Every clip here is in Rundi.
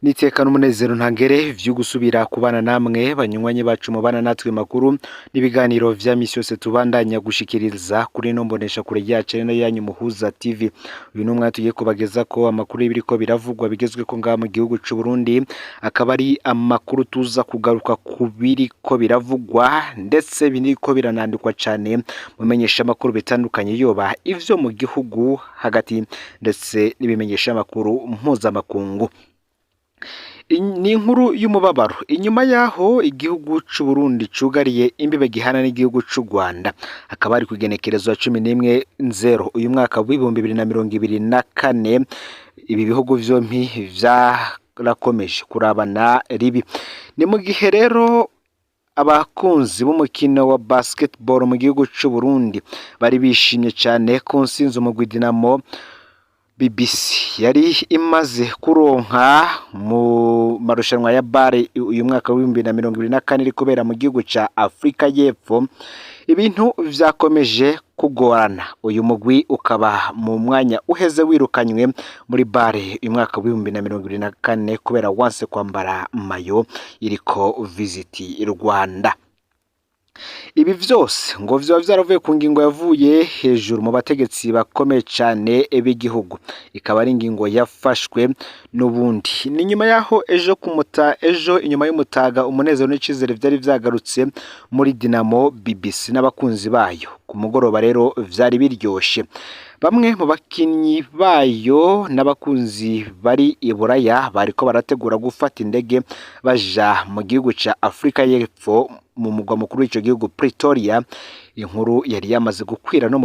N'iteka n'umunezero ntangere vyo gusubira kubana namwe banywanyi bacu mubana natwe makuru n'ibiganiro vya misi yose tubandanya gushikiriza kuri ino mbonesha kure yacu ari nayo yanyu Muhuza TV. Uyu ni umwanya tugiye kubagezako amakuru y'ibiriko biravugwa bigezweko ngaha mu gihugu c'u Burundi, akaba ari amakuru tuza kugaruka ku biriko biravugwa ndetse biriko biranandikwa cane mu menyeshamakuru bitandukanye, yoba ivyo mu gihugu hagati ndetse n'ibimenyeshamakuru mpuzamakungu. Ni inkuru y'umubabaro inyuma y'aho igihugu c'u Burundi cugariye imbibe gihana n'igihugu c'u Rwanda, hakaba hari kw'igenekerezo ya 11/0 uyu mwaka w'2024. Ibi bihugu vyompi vyarakomeje kurabana ribi. Ni mu gihe rero abakunzi b'umukino wa basketball mu gihugu c'u Burundi bari bishimye cane ku nsinzi umugwi Dinamo BBC yari imaze kuronka mu marushanwa ya BAL uyu mwaka w'2024 iri kubera mu gihugu ca Afrika y'Epfo. Ibintu vyakomeje kugorana, uyu mugwi ukaba mu mwanya uheze wirukanywe muri BAL uyu mwaka w'2024 kubera wanse kwambara maillot iriko Visit Rwanda. Ibi vyose ngo vyoba vyaravuye ku ngingo yavuye hejuru mu bategetsi bakomeye cane b'igihugu, ikaba ari ingingo yafashwe n'ubundi. Ni nyuma yaho ejo kumuta ejo inyuma y'umutaga umunezero n'icizere vyari vyagarutse muri Dinamo BBC n'abakunzi bayo. Ku mugoroba rero vyari biryoshe. Bamwe mu bakinyi bayo n'abakunzi bari i Buraya bariko barategura gufata indege baja mu gihugu ca Afrika y'Epfo, mu mugwa mukuru w'ico gihugu Pretoria. Inkuru yari yamaze gukwira no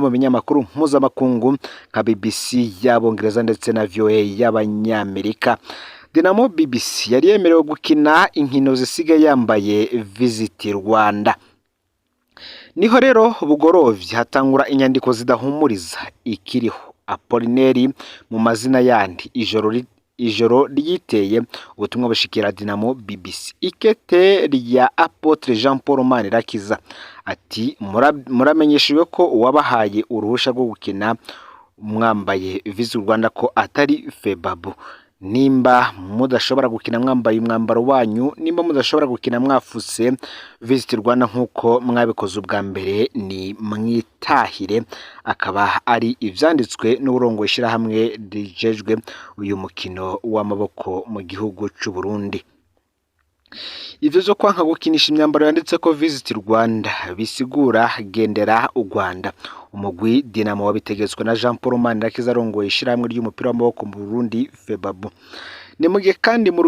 mu binyamakuru mpuzamakungu nka BBC y'Abongereza ndetse na VOA y'Abanyamerika. Dinamo BBC yari yemerewe gukina inkino zisigaye yambaye Visit Rwanda. Niho rero bugorovye hatangura inyandiko zidahumuriza ikiriho Apolineri mu mazina yandi. Ijoro ryiteye ubutumwa bushikira Dinamo BBC, ikete rya Apôtre Jean Paul Manirakiza ati: "Muramenyeshejwe ko uwabahaye uruhusha rwo gukina mwambaye Visit Rwanda ko atari FEBABU. Nimba mudashobora gukina mwambaye umwambaro wanyu, nimba mudashobora gukina mwafuse Visit Rwanda nk'uko mwabikoze ubwa mbere, ni mwitahire." Akaba ari ivyanditswe n'uburongoye ishirahamwe rijejwe uyu mukino w'amaboko mu gihugu c'u Burundi. Ivyo vyo kwanka gukinisha imyambaro yanditseko Visit Rwanda, bisigura gendera u Rwanda, umugwi Dinamo wabitegetswe na Jean Paul Manirakiza arongoye ishirahamwe ry'umupira w'amaboko mu Burundi, FEBABU. Ni mu gihe kandi mu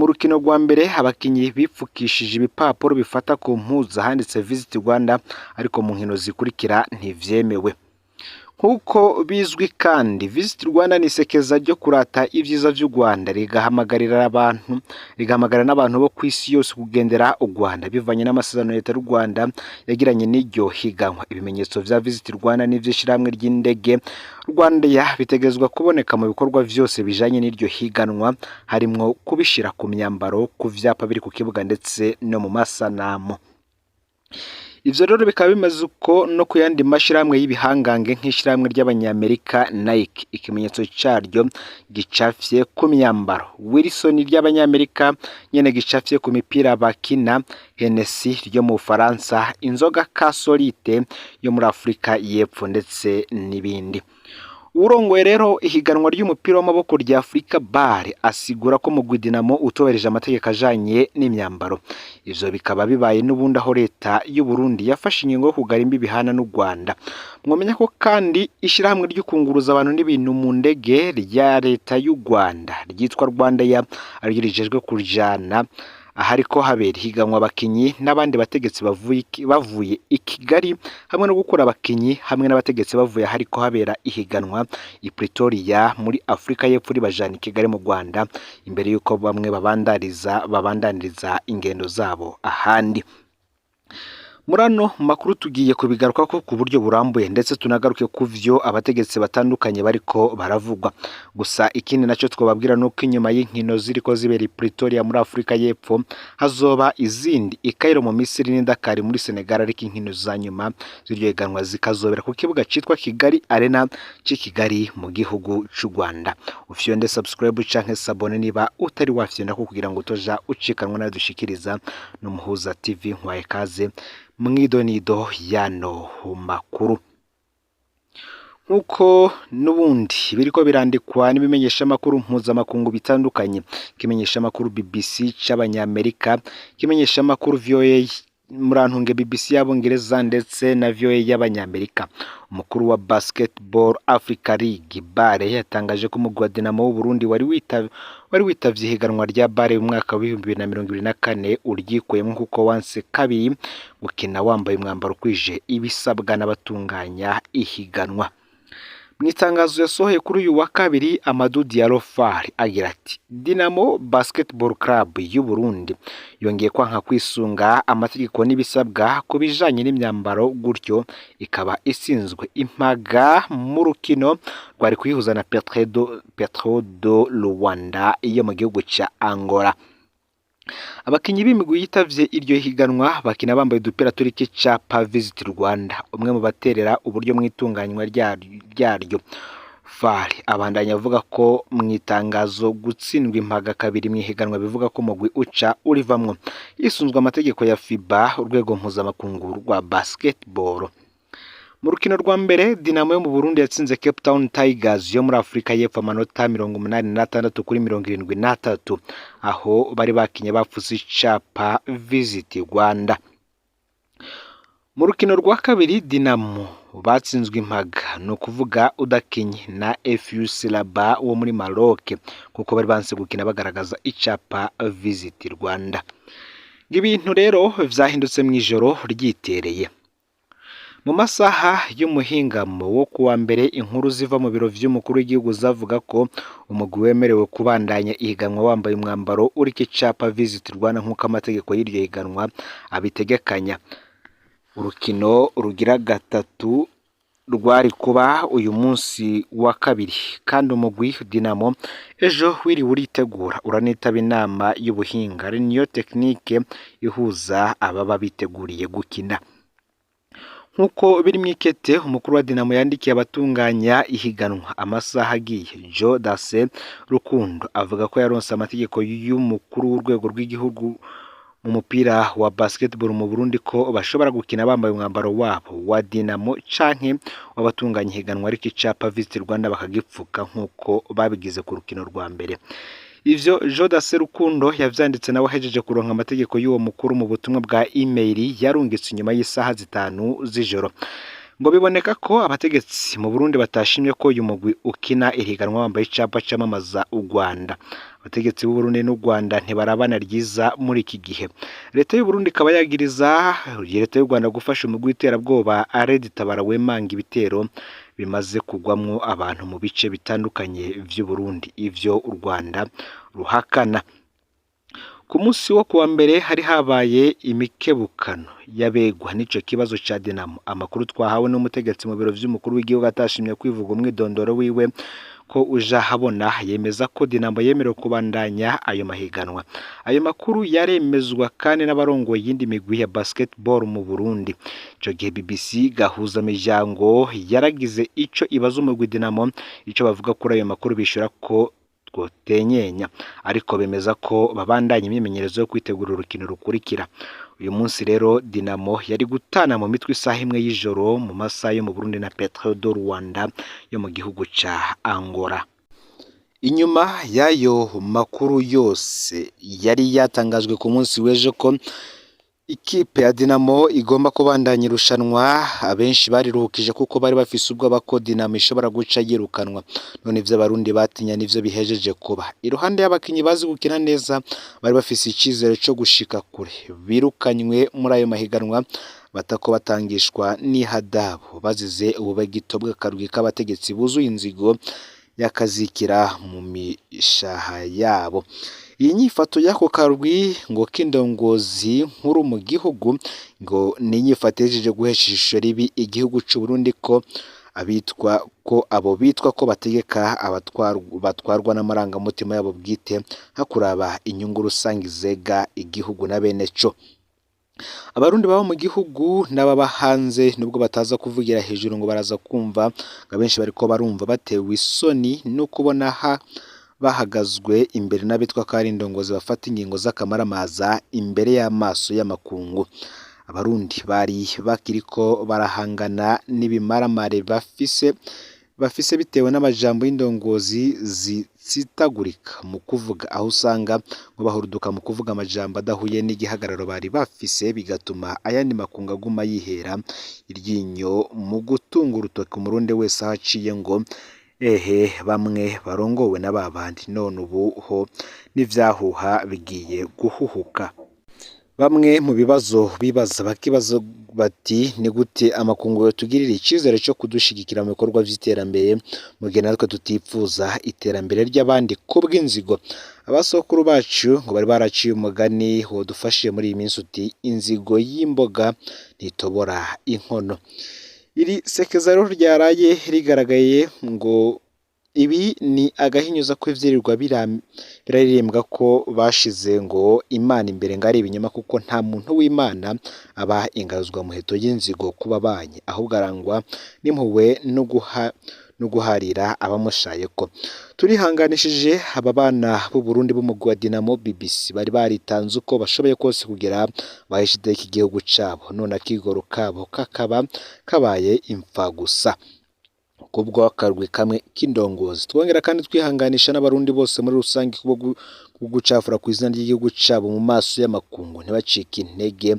rukino rwa mbere abakinyi bipfukishije ibipapuro bifata ku mpuzu ahanditse Visit Rwanda, ariko mu nkino zikurikira ntivyemewe. Nk'uko bizwi kandi, Visit Rwanda ni isekeza ryo kurata ibyiza vy'u Rwanda, rigahamagarira abantu, rigahamagarira n'abantu bo kw'isi yose kugendera u Rwanda, bivanye n'amasezerano leta y'u Rwanda yagiranye n'iryo higanwa. Ibimenyetso vya Visit Rwanda n'ivy'ishirahamwe ry'indege Rwandair bitegerezwa kuboneka mu bikorwa vyose bijanye n'iryo higanwa, harimwo kubishira ku myambaro, ku vyapa biri ku kibuga ndetse no mu masanamu. Ivyo rero bikaba bimeze uko no ku yandi mashirahamwe y'ibihangange nk'ishirahamwe ry'Abanyamerika Nike, ikimenyetso caryo gicafye ku myambaro, Wilson ry'Abanyamerika nyene gicafye ku mipira bakina, Hennessy ryo mu Bufaransa, inzoga Kasolite yo muri Afrika y'Epfo ndetse n'ibindi. Uwurongoye rero ihiganwa ry'umupira w'amaboko rya Afrika BAL asigura ko mugwi Dinamo utubahirije amategeko ajanye n'imyambaro. Ivyo bikaba bibaye n'ubundi aho leta y'u Burundi yafashe ingingo yo kugara imbibi ihana n'u Rwanda. Mwomenya ko kandi ishirahamwe ryo kunguruza abantu n'ibintu mu ndege rya leta y'u Rwanda ryitwa Rwandair ariryo rijejwe kujana ahariko habera higanwa abakinyi n'abandi bategetsi bavuye i Kigali, hamwe no gukura abakinyi hamwe n'abategetsi bavuye ahariko habera ihiganwa i Pretoria muri Afrika y'Epfo ribajana i Kigali mu Rwanda, imbere yuko bamwe babandaniriza ingendo zabo ahandi. Muri ano makuru tugiye kubigarukako ku buryo burambuye, ndetse tunagaruke ku vyo abategetsi batandukanye bariko baravugwa. Gusa ikindi naco twobabwira nuko inyuma y'inkino ziriko zibera i Pretoria muri Afrika y'Epfo, hazoba izindi i Cairo mu Misiri n'i Dakar muri Senegal, ariko inkino za nyuma z'iryo higanwa zikazobera ku kibuga citwa Kigali Arena c'i Kigali mu gihugu c'u Rwanda. Ufyonde subscribe canke s'abonner niba utari wafyonda ko kugira ngo utoja ucikanwa nayo dushikiriza n'Umuhuza TV. Nkwaye kaze mwidonido yano makuru. Nk'uko n'ubundi biriko birandikwa n'ibimenyeshamakuru mpuzamakungu bitandukanye, ikimenyeshamakuru BBC c'abanyamerika, ikimenyeshamakuru VOA, murantunge, BBC y'abongereza ndetse na VOA y'abanyamerika, umukuru wa Basketball Africa League BAL yatangaje ko umugwi wa Dinamo w'Uburundi wari witavye ihiganwa rya BAL mu mwaka wa 2024 uryikuyemwo kuko wanse kabiri gukina wambaye umwambaro ukwije ibisabwa n'abatunganya ihiganwa. Mu itangazo yasohoye kuri uyu wa kabiri, Amadou Diallo Fall agira ati: "Dinamo Basketball Club y'u Burundi yongeye kwanka kwisunga amategeko n'ibisabwa ku bijanye n'imyambaro, gutyo ikaba isinzwe impaga mu rukino rwari kuyihuza na Petro de Luanda yo mu gihugu ca Angola. Abakinyi b'imigwi yitavye iryo higanwa bakina bambaye udupira turiko icapa Visit Rwanda, umwe mu baterera uburyo mw'itunganywa ryaryo." Fall abandanya avuga ko mu itangazo gutsindwa impaga kabiri mw'ihiganwa bivuga ko umugwi uca urivamwo hisunzwe amategeko ya FIBA, urwego mpuzamakungu rwa basketball. Mu rukino rwa mbere, Dinamo yo mu Burundi yatsinze Cape Town Tigers yo muri Afurika y'Epfo amanota 86 kuri 73, aho bari bakinye bapfutse icapa Visit Rwanda. Mu rukino rwa kabiri, Dinamo batsinzwe impaga, ni ukuvuga udakinye, na FUS Rabat wo muri Maroc kuko bari banse gukina bagaragaza icapa Visit Rwanda. Ibintu rero vyahindutse mw'ijoro ryitereye. Mu masaha y'umuhingamo wo kuwa mbere, inkuru ziva mu biro vy'umukuru w'igihugu zavuga ko umugwi wemerewe kubandanya ihiganwa wambaye umwambaro uriko icapa Visit Rwanda nk'uko amategeko y'iryo higanwa abitegekanya. Urukino rugira gatatu rwari kuba uyu munsi wa kabiri, kandi umugwi Dinamo ejo wiriwe uritegura uranitaba inama y'ubuhinga, réunion technique, ihuza ababa biteguriye gukina. Nk'uko biri mw'ikete umukuru wa Dinamo yandikiye abatunganya ihiganwa amasaha agiye, Joe Dase Rukundo avuga ko yaronse amategeko y'umukuru w'urwego rw'igihugu mu mupira wa basketball mu Burundi ko bashobora gukina bambaye umwambaro wabo wa Dinamo canke w'abatunganya ihiganwa, ariko icapa Visit Rwanda bakagipfuka nk'uko babigize ku rukino rwa mbere. Ivyo Joe Rukundo yavyanditse nawe ahejeje kuronka amategeko y'uwo mukuru mu butumwa bwa email yarungitse inyuma y'isaha 5 z'ijoro. Ngo biboneka ko abategetsi mu Burundi batashimye ko uyu mugwi ukina ihiganwa wambaye icapa camamaza u Rwanda. Abategetsi b'u Burundi n'u Rwanda ntibarabana ryiza muri iki gihe. Leta y'u Burundi ikaba yagiriza leta y'u Rwanda gufasha umugwi w'iterabwoba Red Tabara wemanga ibitero bimaze kugwamwo abantu mu bice bitandukanye vy'u Burundi, ivyo u Rwanda ruhakana. Ku munsi wo kuwa mbere hari habaye imikebukano y'abegwa n'ico kibazo ca Dinamo. Amakuru twahawe n'umutegetsi mu biro vy'umukuru w'igihugu atashimye kwivuga umwidondoro wiwe ko uja habona, yemeza ko Dinamo yemerewe kubandanya ayo mahiganwa. Ayo makuru yaremezwa kandi n'abarongoye iyindi migwi ya basketball mu Burundi. Ico gihe BBC Gahuza Miryango yaragize ico ibaza umugwi Dinamo ico bavuga kuri ayo makuru, bishura ko twotenyenya, ariko bemeza ko babandanya imyimenyerezo yo kwitegura urukino rukurikira. Uyu munsi rero Dinamo yari gutana mu mitwe isaha 1 y'ijoro mu masaha yo mu Burundi na Petro de Luanda yo mu gihugu ca Angola. Inyuma y'ayo makuru yose yari yatangajwe ku munsi w'ejo ko ikipe ya Dinamo igomba kubandanya irushanwa, abenshi bariruhukije kuko bari bafise ubwoba ko Dinamo ishobora guca yirukanwa. None ivyo abarundi batinya nivyo bihejeje kuba. Iruhande y'abakinyi bazi gukina neza bari bafise icizere co gushika kure, birukanywe muri ayo mahiganwa batako batangishwa n'ihadabu bazize ububegito bw'akarwi k'abategetsi buzuye inzigo y'akazikira mu mishaha yabo. Iyi nyifato y'ako karwi ngo k'indongozi nkuru mu gihugu ngo ni inyifato ihejeje guhesha ishusho ribi igihugu c'u Burundi, ko abitwa ko abo bitwa ko bategeka batwarwa n'amarangamutima yabo bwite hakuraba inyungu rusange zega igihugu na bene co. Abarundi baba mu gihugu n'ababa hanze, nubwo bataza kuvugira hejuru ngo baraza kumva, ngo abenshi bariko barumva batewe isoni no kubona ha bahagazwe imbere n'abitwa ko ari indongozi bafata ingingo z'akamaramaza imbere y'amaso y'amakungu. Abarundi bari bakiriko barahangana n'ibimaramare bafise bitewe n'amajambo y'indongozi zitsitagurika mu kuvuga, aho usanga ngo bahuruduka mu kuvuga amajambo adahuye n'igihagararo bari bafise, bigatuma ayandi makungu aguma yihera iryinyo mu gutunga urutoki umurundi wese aho aciye, ngo ehe bamwe barongowe na babandi, none ubu ho n'ivyahuha bigiye guhuhuka. Bamwe mu bibazo bibaza bakibaza bati: ni gute amakungu yotugirira icizere co kudushigikira mu bikorwa vy'iterambere mu gihe natwe tutipfuza iterambere ry'abandi kubw'inzigo? Abasokuru bacu ngo bari baraciye umugani wodufashije muri iyi minsi uti: inzigo y'imboga ntitobora inkono. Iri sekeza rero ryaraye rigaragaye, ngo ibi ni agahinyuza ko ivyirirwa biraririmbwa ko bashize ngo Imana imbere ngo ari ibinyoma, kuko nta muntu w'Imana aba ingaruzwamuheto y'inzigo ku babanyi, ahubwo arangwa n'impuhwe no guharira abamushayeko. Turihanganishije aba bana b'u Burundi b'umugwi wa Dinamo BBC bari baritanze uko bashoboye kose kugira baheshe iteka igihugu cabo, none akigoro kabo kakaba kabaye imfagusa kubwo akarwi kamwe k'indongozi. Twongera kandi twihanganisha n'abarundi bose muri rusange kubwo gucafura ku izina ry'igihugu cabo mu maso y'amakungu. Ntibacike intege,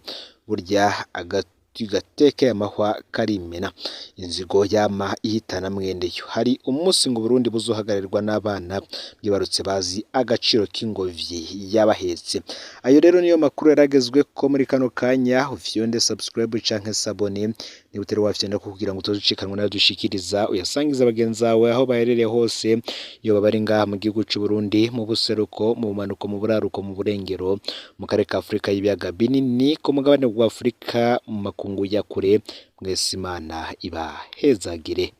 burya agati gatekeye amahwa karimena, inzigo yama ihitana mwendeyo. Hari umunsi ngo Burundi buzohagararirwa n'abana bwibarutse bazi agaciro k'ingobyi yabahetse. Ayo rero niyo makuru yaragezwe ko muri kano kanya. Ufyonde subscribe canke s'abonner niba utari wafyonda, kugira ngo utozucikanwa nayo dushikiriza, uyasangiza bagenzi bawe aho baherereye hose, iyo baba bari ngaha mu gihugu c'u Burundi, mu buseruko, mu bumanuko, mu buraruko, mu burengero, mu karere ka Afurika y'ibiyaga binini, ku mugabane wa Afurika, mu makungu ya kure. Mwese Imana ibahezagire.